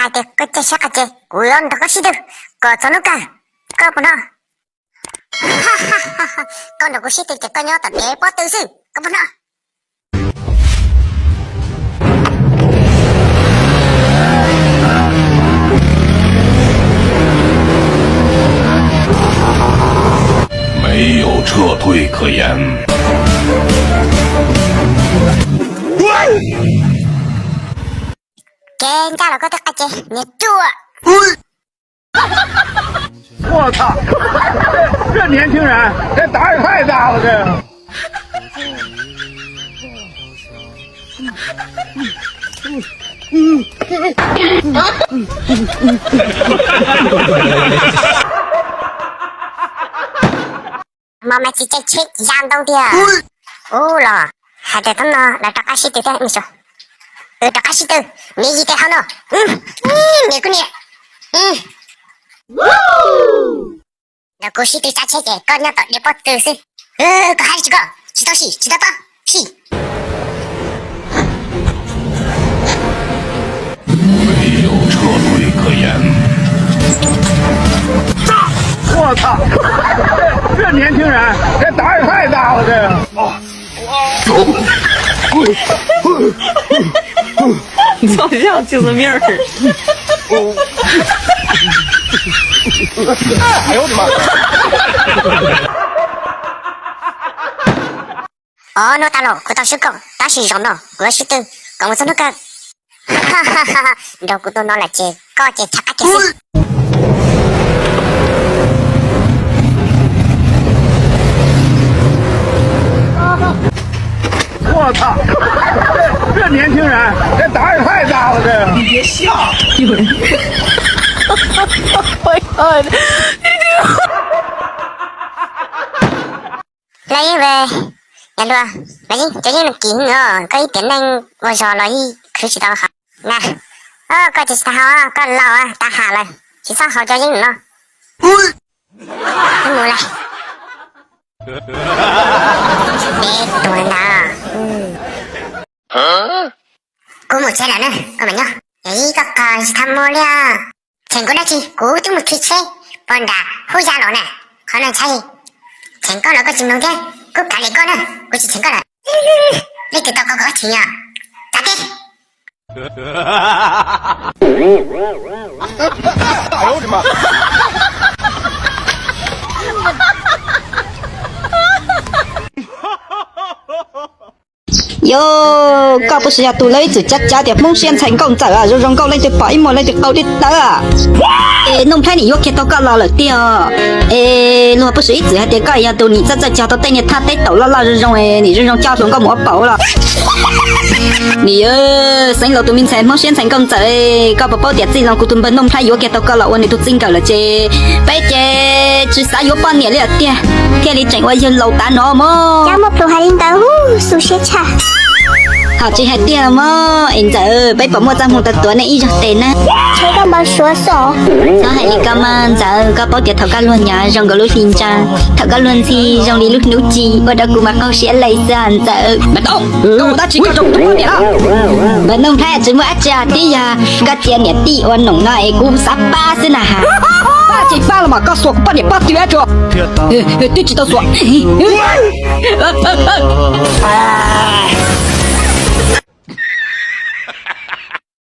Hais tias koj caij sab qab ces kuv yuav nrog koj sib tw kom txog hnub kawg, koj puas hnov? Koj nrog kuv sib tw ces koj nyob tom kev pob tw xwb, koj puas hnov? 没有撤退可言。 Kev ncaj los koj twb qab ces niag ruam. 我操！这年轻人，这胆儿也太大了，这。 Mas maiv txiv caij tsheb ya ntoo tiag. Ub los hais tias thaum no lawv rov qab sib tw thiab. Wb rov qab sib tw, niam yis tes hauv no. Niam kuv niam, nrog kuv sib tw tsav tsheb ces koj nyob tom dej pob tw xwb. Koj hais li tsis koj tsis tau sim tsis tau tau sim. 没有撤退可言。我操！这年轻人，这胆儿也太大了，这。 好像精神病儿。哎呦我的妈！ Ob hnub tas los kuv tau sib koom, tab sis zaum no kuv yuav sib tw kom mus txog hnub kawg. Nrog kuv tus no lawm ces koj ces tshab qab kiag xwb. 我操！这年轻人，这胆儿也太大了，这。你别笑。Lawv yeej, yog luag, lawv yeej cov yeej nws kim os, koj ib tiam neej ua zog los yeej khwv tsis tau qhov na. Koj ces tsis tas haus, koj laus tas ham lawm, tsis txhob haus cov yeej no. Mus lawm. Peb tus ntawd. Kuv mus tsev lawm na, koj mam nyob. Yog ib koj qhov tsis txhob muaj li. Cheem kuv dab tsi, kuv twb mus khi tsheb pog nram hub ya los na. Qhov no ntshai, cheem koj los koj tsis mloog thiab, kuv kav liam koj na, kuv tsis cheem koj lawm. Leej twg tau koj koj cheem yog txav teb. Yog koj puas yog tus lawv ib txwm cav cav tias Hmoob siab ntxhais nkauj ntxawm, zoo zoo nkauj leej twg pom ib muag leej twg qau tib tawb. Es Nuj Nplhaib nim yuav kiag tau koj los lawm tiag. Es luag puas ib txwm hais tias koj yog tus nim txawj txawj cog tau tej niag thaj teb taum loj loj zoo zoo, nim zoo zoo coj hluas nkauj mus ua paum los. Nim, xeev laus tus me ntxhais Hmoob siab ntxhais nkauj ntxawm, koj puas paub tias txij los kuv tus npawg Nuj Nplhaib yuav kiag tau koj los ua nws tus txij nkawm lawm ces peb ces tsis xav yuav poj niam li lawm tiag, thiaj li tseem ua yawg laus tav no mog. Cov muaj plhus hais li ntawd, xu siab tshaj. Ho tsis hais tiag los mog, es ntxawm, peb puas muaj txoj hmoo tau tuav nej ib zaug tes na? Txhob hais li ko mas ntxawm, koj paub tias thaum koj luag nyob zoo nkaus lub hli ntsa, thaum koj luag ntxhi zoo li lub hnub ci, ua rau kuv mas qaug siab lawm xwb ntxawm. Npawg Nuj Nplhaib, tsis muaj dab tsi koj zoo tus poj niam los? Npawg Nuj Nplhaib, tsis muaj dab tsi, twb yog koj cia niam tij ua noog no es kuv xav pab xwb na has. Pab tsis pab los mas koj xuas kuv poj niam pob tw tso. Twb tsis tau xuas.